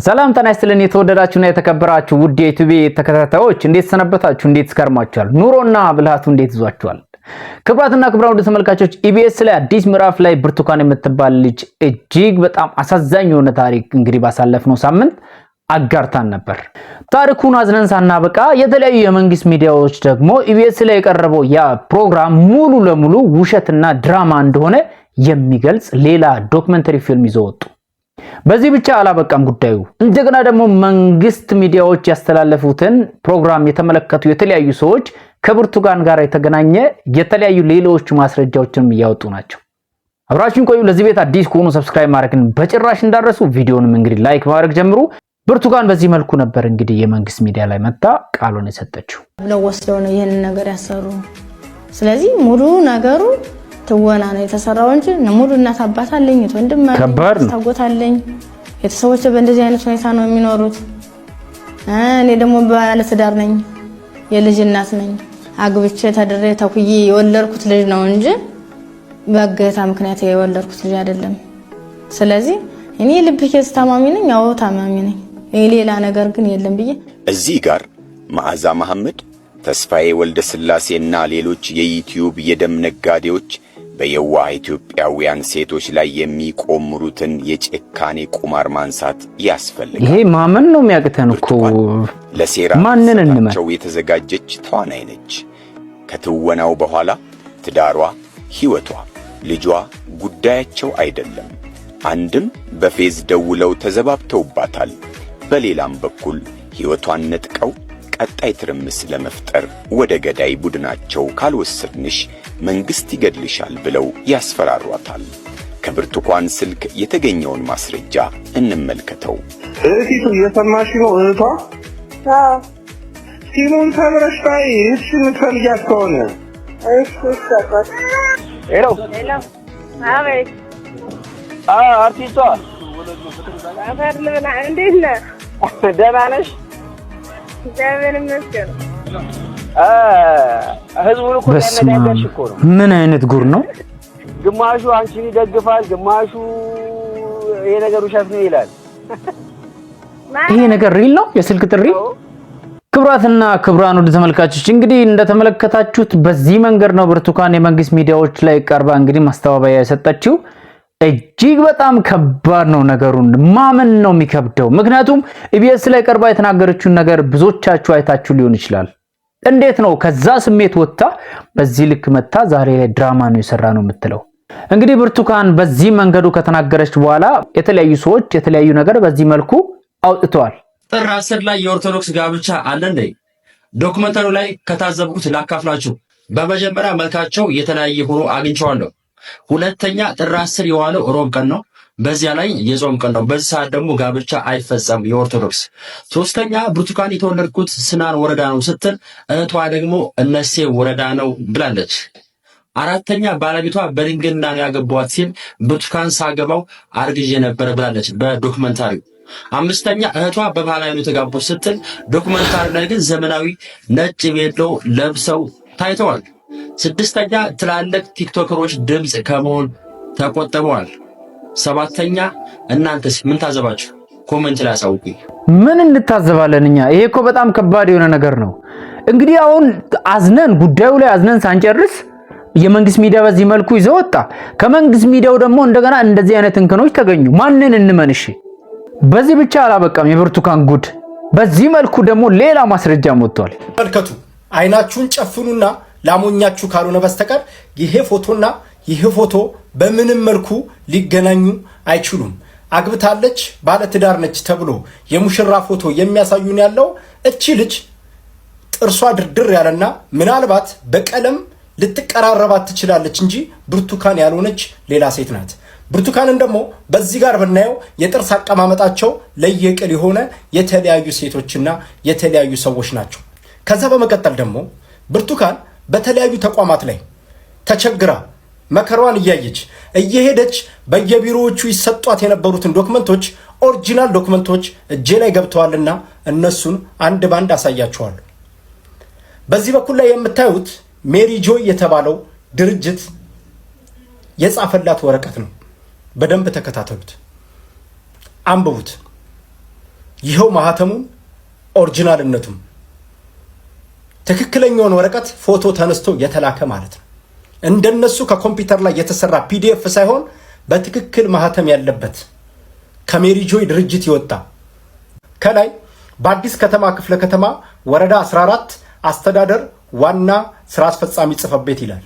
ሰላም ጤና ይስጥልን። የተወደዳችሁና የተከበራችሁ ውድ የዩቲዩብ ተከታታዮች፣ እንዴት ሰነበታችሁ? እንዴት ከርማችኋል? ኑሮና ብልሃቱ እንዴት ይዟችኋል? ክቡራትና ክቡራን ውድ ተመልካቾች፣ ኢቢኤስ ላይ አዲስ ምዕራፍ ላይ ብርቱካን የምትባል ልጅ እጅግ በጣም አሳዛኝ የሆነ ታሪክ እንግዲህ ባሳለፍነው ሳምንት አጋርታን ነበር። ታሪኩን አዝነን ሳናበቃ የተለያዩ የመንግስት ሚዲያዎች ደግሞ ኢቢኤስ ላይ የቀረበው ያ ፕሮግራም ሙሉ ለሙሉ ውሸትና ድራማ እንደሆነ የሚገልጽ ሌላ documentary ፊልም ይዘው ወጡ። በዚህ ብቻ አላበቃም ጉዳዩ። እንደገና ደግሞ መንግስት ሚዲያዎች ያስተላለፉትን ፕሮግራም የተመለከቱ የተለያዩ ሰዎች ከብርቱካን ጋር የተገናኘ የተለያዩ ሌሎች ማስረጃዎችንም እያወጡ ናቸው። አብራችሁን ቆዩ። ለዚህ ቤት አዲስ ከሆኑ subscribe ማድረግን በጭራሽ እንዳትረሱ፣ ቪዲዮንም እንግዲህ like ማድረግ ጀምሩ። ብርቱካን በዚህ መልኩ ነበር እንግዲህ የመንግስት ሚዲያ ላይ መጣ ቃሉን የሰጠችው። ብለው ወስደው ነው ይህንን ነገር ያሰሩ። ስለዚህ ሙሉ ነገሩ ትወና ነው የተሰራው እንጂ ሙሉ እናት አባት አለኝ፣ ወንድም አለኝ፣ ከባድ ነው። አጎት አለኝ። ቤተሰቦች በእንደዚህ አይነት ሁኔታ ነው የሚኖሩት። እኔ ደግሞ ባለትዳር ነኝ፣ የልጅ እናት ነኝ። አግብቼ ተድሬ ተኩዬ የወለድኩት ልጅ ነው እንጂ በእገታ ምክንያት የወለድኩት ልጅ አይደለም። ስለዚህ እኔ የልብ case ታማሚ ነኝ። አዎ ታማሚ ነኝ። ሌላ ነገር ግን የለም ብዬ እዚህ ጋር መዓዛ መሐመድ፣ ተስፋዬ ወልደ ሥላሴና ሌሎች የዩቲዩብ የደም ነጋዴዎች በየዋህ ኢትዮጵያውያን ሴቶች ላይ የሚቆምሩትን የጭካኔ ቁማር ማንሳት ያስፈልጋል። ይሄ ማመን ነው የሚያቅተን እኮ። ለሴራ ማንን እንመን? ፍልሰታቸው የተዘጋጀች ተዋናይ ነች። ከትወናው በኋላ ትዳሯ፣ ሕይወቷ፣ ልጇ ጉዳያቸው አይደለም። አንድም በፌዝ ደውለው ተዘባብተውባታል። በሌላም በኩል ሕይወቷን ነጥቀው ቀጣይ ትርምስ ለመፍጠር ወደ ገዳይ ቡድናቸው ካልወሰድንሽ መንግሥት ይገድልሻል ብለው ያስፈራሯታል። ከብርቱካን ስልክ የተገኘውን ማስረጃ እንመልከተው። እህቲቱ እየሰማሽ ነው? እህቷ ሲሙን ሰብረሽ ታይ፣ እሺ የምትፈልጊያት ከሆነ። Hello። Hello፣ አቤት። አርቲስቷ። አፈር ልብላ። እንዴት ነህ? ደህና ነሽ? እግዚአብሔር ይመስገን። ህዝቡን እኮ በስመ አብ። ያነጋገርሽ እኮ ነው። ምን አይነት ጉድ ነው? ግማሹ አንቺን ይደግፋል፣ ግማሹ ይሄ ነገር ውሸት ነው ይላል። ይሄ ነገር real ነው? የስልክ ጥሪ? ክቡራትና ክቡራን ውድ ተመልካቾች፣ እንግዲህ እንደተመለከታችሁት በዚህ መንገድ ነው ብርቱካን የመንግስት ሚዲያዎች ላይ ቀርባ እንግዲህ ማስተባበያ የሰጠችው። እጅግ በጣም ከባድ ነው፣ ነገሩን ማመን ነው የሚከብደው። ምክንያቱም ኢቢኤስ ላይ ቀርባ የተናገረችውን ነገር ብዙዎቻችሁ አይታችሁ ሊሆን ይችላል። እንዴት ነው ከዛ ስሜት ወጥታ በዚህ ልክ መታ ዛሬ ላይ ድራማ ነው የሰራ ነው የምትለው? እንግዲህ ብርቱካን በዚህ መንገዱ ከተናገረች በኋላ የተለያዩ ሰዎች የተለያዩ ነገር በዚህ መልኩ አውጥተዋል። ጥር 10 ላይ የኦርቶዶክስ ጋብቻ አለ እንዴ? Documentary ው ላይ ከታዘብኩት ላካፍላችሁ። በመጀመሪያ መልካቸው የተለያየ ሆኖ አግኝቼዋለሁ። ሁለተኛ ጥር 10 የዋለው ሮብ ቀን ነው። በዚያ ላይ የጾም ቀን ነው። በዚህ ሰዓት ደግሞ ጋብቻ አይፈጸም የኦርቶዶክስ። ሶስተኛ ብርቱካን የተወለድኩት ስናን ወረዳ ነው ስትል እህቷ ደግሞ እነሴ ወረዳ ነው ብላለች። አራተኛ ባለቤቷ በድንግልና ነው ያገባዋት ሲል ብርቱካን ሳገባው አርግዤ ነበረ ብላለች በ documentary ው። አምስተኛ እህቷ በባህላዊ ነው የተጋቡት ስትል documentary ላይ ግን ዘመናዊ ነጭ ቬሎ ለብሰው ታይተዋል። ስድስተኛ ትላልቅ ቲክቶከሮች ድምፅ ከመሆን ተቆጥበዋል። ሰባተኛ እናንተስ ምን ታዘባችሁ? Comment ላይ አሳውቁኝ። ምን እንታዘባለን እኛ? ይሄ እኮ በጣም ከባድ የሆነ ነገር ነው። እንግዲህ አሁን አዝነን፣ ጉዳዩ ላይ አዝነን ሳንጨርስ የመንግስት ሚዲያ በዚህ መልኩ ይዘው ወጣ። ከመንግስት ሚዲያው ደግሞ እንደገና እንደዚህ አይነት እንከኖች ተገኙ። ማንን እንመን? እሺ፣ በዚህ ብቻ አላበቃም የብርቱካን ጉድ። በዚህ መልኩ ደግሞ ሌላ ማስረጃ ወጥቷል። ተመልከቱ። አይናችሁን ጨፍኑና ላሞኛችሁ ካልሆነ በስተቀር ይሄ ፎቶና ይሄ ፎቶ በምንም መልኩ ሊገናኙ አይችሉም። አግብታለች፣ ባለትዳር ነች ተብሎ የሙሽራ ፎቶ የሚያሳዩን ያለው እቺ ልጅ ጥርሷ ድርድር ያለና ምናልባት በቀለም ልትቀራረባት ትችላለች እንጂ ብርቱካን ያልሆነች ሌላ ሴት ናት። ብርቱካንን ደግሞ በዚህ ጋር ብናየው የጥርስ አቀማመጣቸው ለየቅል የሆነ የተለያዩ ሴቶችና የተለያዩ ሰዎች ናቸው። ከዛ በመቀጠል ደግሞ ብርቱካን በተለያዩ ተቋማት ላይ ተቸግራ መከሯን እያየች እየሄደች በየቢሮዎቹ ይሰጧት የነበሩትን ዶክመንቶች፣ original ዶክመንቶች እጄ ላይ ገብተዋልና እነሱን አንድ ባንድ አሳያችኋለሁ። በዚህ በኩል ላይ የምታዩት ሜሪ ጆይ የተባለው ድርጅት የጻፈላት ወረቀት ነው። በደንብ ተከታተሉት፣ አንብቡት። ይኸው ማህተሙም original ነቱም ትክክለኛውን ወረቀት ፎቶ ተነስቶ የተላከ ማለት ነው። እንደነሱ ከኮምፒውተር ላይ የተሰራ PDF ሳይሆን በትክክል ማህተም ያለበት ከሜሪጆይ ድርጅት የወጣ፣ ከላይ በአዲስ ከተማ ክፍለ ከተማ ወረዳ 14 አስተዳደር ዋና ስራ አስፈጻሚ ጽሕፈት ቤት ይላል።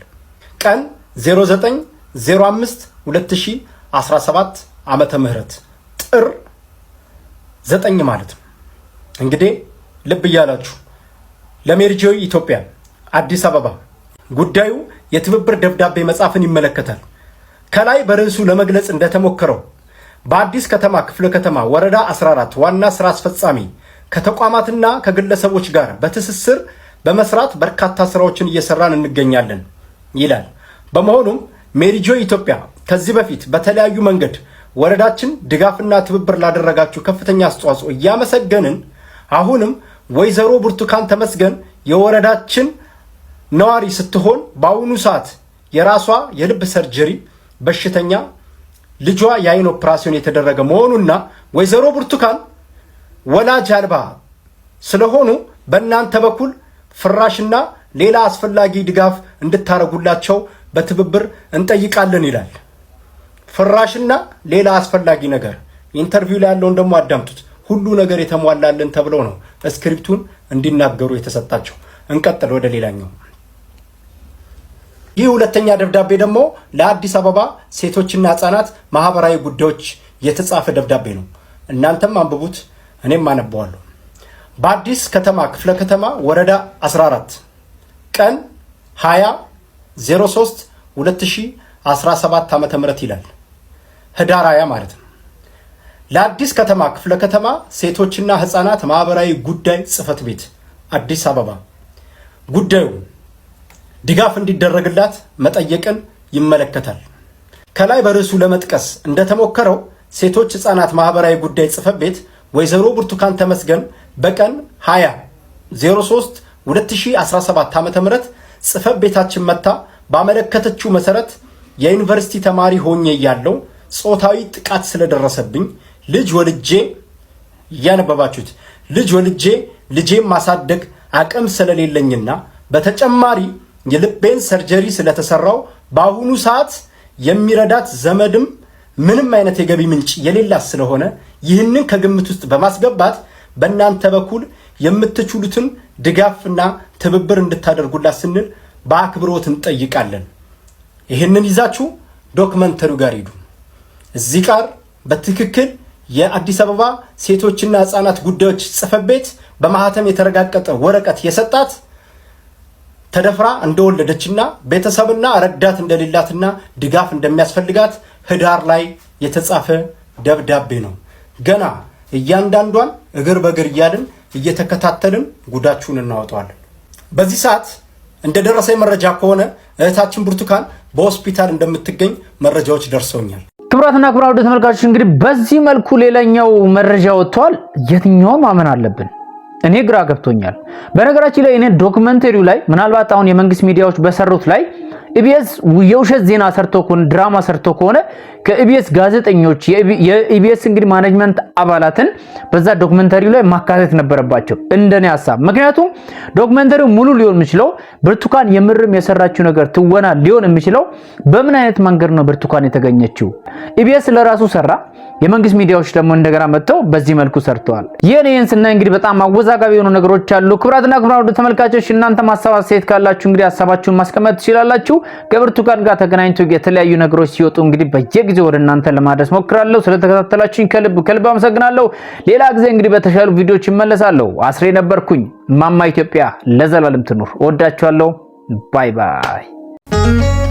ቀን 0905 2017 ዓመተ ምህረት፣ ጥር 9 ማለት ነው። እንግዲህ ልብ እያላችሁ፣ ለሜሪጆይ ኢትዮጵያ፣ አዲስ አበባ፣ ጉዳዩ የትብብር ደብዳቤ መጻፍን ይመለከታል። ከላይ በርዕሱ ለመግለጽ እንደተሞከረው በአዲስ ከተማ ክፍለ ከተማ ወረዳ 14 ዋና ስራ አስፈጻሚ ከተቋማትና ከግለሰቦች ጋር በትስስር በመስራት በርካታ ስራዎችን እየሰራን እንገኛለን ይላል። በመሆኑም ሜሪጆይ ኢትዮጵያ ከዚህ በፊት በተለያዩ መንገድ ወረዳችን ድጋፍና ትብብር ላደረጋችሁ ከፍተኛ አስተዋጽኦ እያመሰገንን፣ አሁንም ወይዘሮ ብርቱካን ተመስገን የወረዳችን ነዋሪ ስትሆን በአሁኑ ሰዓት የራሷ የልብ surgery በሽተኛ፣ ልጇ የአይን ኦፕራሲዮን የተደረገ መሆኑና ወይዘሮ ብርቱካን ወላጅ አልባ ስለሆኑ በእናንተ በኩል ፍራሽና ሌላ አስፈላጊ ድጋፍ እንድታደርጉላቸው በትብብር እንጠይቃለን ይላል። ፍራሽና ሌላ አስፈላጊ ነገር። Interview ላይ ያለውን ደግሞ አዳምጡት። ሁሉ ነገር የተሟላልን ተብለው ነው script ኡን እንዲናገሩ የተሰጣቸው። እንቀጥል ወደ ሌላኛው። ይህ ሁለተኛ ደብዳቤ ደግሞ ለአዲስ አበባ ሴቶችና ሕፃናት ማህበራዊ ጉዳዮች የተጻፈ ደብዳቤ ነው። እናንተም አንብቡት፣ እኔም አነበዋለሁ። በአዲስ ከተማ ክፍለ ከተማ ወረዳ 14፣ ቀን 20 03 2017 ዓ.ም ይላል። ህዳር 20 ማለት ነው። ለአዲስ ከተማ ክፍለ ከተማ ሴቶችና ሕፃናት ማህበራዊ ጉዳይ ጽሕፈት ቤት፣ አዲስ አበባ፣ ጉዳዩ ድጋፍ እንዲደረግላት መጠየቅን ይመለከታል። ከላይ በርዕሱ ለመጥቀስ እንደተሞከረው ሴቶች ሕፃናት ማህበራዊ ጉዳይ ጽሕፈት ቤት ወይዘሮ ብርቱካን ተመስገን በቀን 20 03 2017 ዓ.ም ጽሕፈት ቤታችን መጥታ ባመለከተችው መሰረት የዩኒቨርሲቲ ተማሪ ሆኜ እያለሁ ጾታዊ ጥቃት ስለደረሰብኝ ልጅ ወልጄ፣ እያነበባችሁት፣ ልጅ ወልጄ ልጄን ማሳደግ አቅም ስለሌለኝና በተጨማሪ የልቤን surgery ስለተሰራው በአሁኑ ሰዓት የሚረዳት ዘመድም ምንም አይነት የገቢ ምንጭ የሌላት ስለሆነ ይህንን ከግምት ውስጥ በማስገባት በእናንተ በኩል የምትችሉትን ድጋፍና ትብብር እንድታደርጉላት ስንል በአክብሮት እንጠይቃለን። ይህንን ይዛችሁ documentary ው ጋር ሂዱ። እዚህ ጋር በትክክል የአዲስ አበባ ሴቶችና ሕፃናት ጉዳዮች ጽሕፈት ቤት በማህተም የተረጋገጠ ወረቀት የሰጣት ተደፍራ እንደወለደችና ቤተሰብና ረዳት እንደሌላትና ድጋፍ እንደሚያስፈልጋት ህዳር ላይ የተጻፈ ደብዳቤ ነው። ገና እያንዳንዷን እግር በእግር እያልን እየተከታተልን ጉዳችሁን እናወጣዋለን። በዚህ ሰዓት እንደደረሰኝ መረጃ ከሆነ እህታችን ብርቱካን በሆስፒታል እንደምትገኝ መረጃዎች ደርሰውኛል። ክቡራትና ክቡራን ውድ ተመልካቾች፣ እንግዲህ በዚህ መልኩ ሌላኛው መረጃ ወጥቷል። የትኛውን ማመን አለብን? እኔ ግራ ገብቶኛል። በነገራችን ላይ እኔ documentary ው ላይ ምናልባት አሁን የመንግስት ሚዲያዎች በሰሩት ላይ ኢቢኤስ የውሸት ዜና ሰርቶ ከሆነ፣ ድራማ ሰርቶ ከሆነ፣ ከኢቢኤስ ጋዜጠኞች፣ የኢቢኤስ እንግዲህ management አባላትን በዛ documentary ላይ ማካተት ነበረባቸው እንደኔ ሀሳብ። ምክንያቱም documentary ው ሙሉ ሊሆን የሚችለው፣ ብርቱካን የምርም የሰራችው ነገር ትወና ሊሆን የሚችለው በምን አይነት መንገድ ነው ብርቱካን የተገኘችው? ኢቢኤስ ለራሱ ሰራ። የመንግስት ሚዲያዎች ደግሞ እንደገና መጥተው በዚህ መልኩ ሰርተዋል። ይህን ስናይ እንግዲህ በጣም አወዛጋቢ የሆኑ ነገሮች አሉ። ክቡራትና ክቡራን ውድ ተመልካቾች፣ እናንተ ሀሳብ አስተያየት ካላችሁ እንግዲህ ሀሳባችሁን ማስቀመጥ ትችላላችሁ። ከብርቱካን ጋር ተገናኝቶ የተለያዩ ነገሮች ሲወጡ እንግዲህ በየጊዜው ወደ እናንተ ለማድረስ ሞክራለሁ። ስለተከታተላችሁኝ ከልብ ከልብ አመሰግናለሁ። ሌላ ጊዜ እንግዲህ በተሻሉ ቪዲዮዎች እመለሳለሁ። አስሬ ነበርኩኝ። ማማ ኢትዮጵያ ለዘላለም ትኑር። እወዳችኋለሁ። Bye bye።